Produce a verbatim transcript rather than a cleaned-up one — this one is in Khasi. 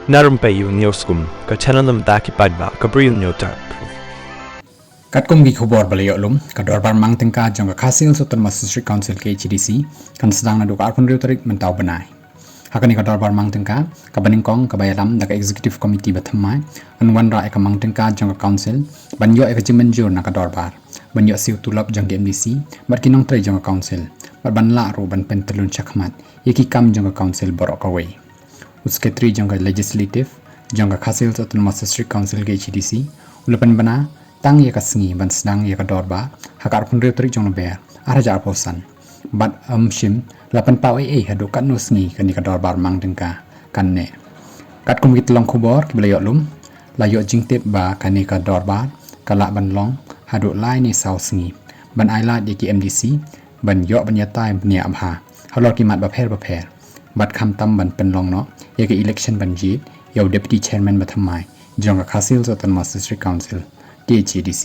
Na rympei ïa u News Kum, ka channel na bynta ki paidbah, ka Bri News Tap. Katkum ki khubor ba la ïoh lum, ka dorbar mang tyngka jong ka Khasi Hills Autonomous District Council, K H A D C, kan sdang naduh ka arphew hynriew tarik mynta u bnai. Ha kane ka dorbar mang tyngka, kaba nyngkong kaba ïalam da ka Executive Committee ba thymmai, yn wanrah ïa ka mang tyngka jong ka Council ban ïoh ïa ka jingmynjur na ka dorbar ban ïoh siew tulop jong ki M D C bad ki nongtrei jong ka Council, bad ban lah ruh ban pyntyllun shakhmat ïa ki kam jong ka Council baroh kawei. U Secretary jong ka Legislative jong ka Khasi Hills Autonomous District Council, K H A D C, u la pynbna tang ïa ka sngi ban sdang ïa ka dorbar ha ka arphew hynriew tarik jong Naiwieng ar hajar arphew san. Bad ym shym la pynpaw ei ei haduh katno sngi kane ka dorbar mang tyngka kan neh. Katkum ki tyllong khubor kiba la ïoh lum, la ïoh jingtip ba kane ka dorbar ka lah ban long haduh lai ne saw sngi ban ailad ïa ki M D C ban ïoh ban ïatai bniah bha halor ki mat bapher bapher, bad khamtam ban pynlong noh ïa ka election ban jied ïa u Deputy Chairman ba thymmai jong ka Khasi Hills Autonomous District Council, K H A D C.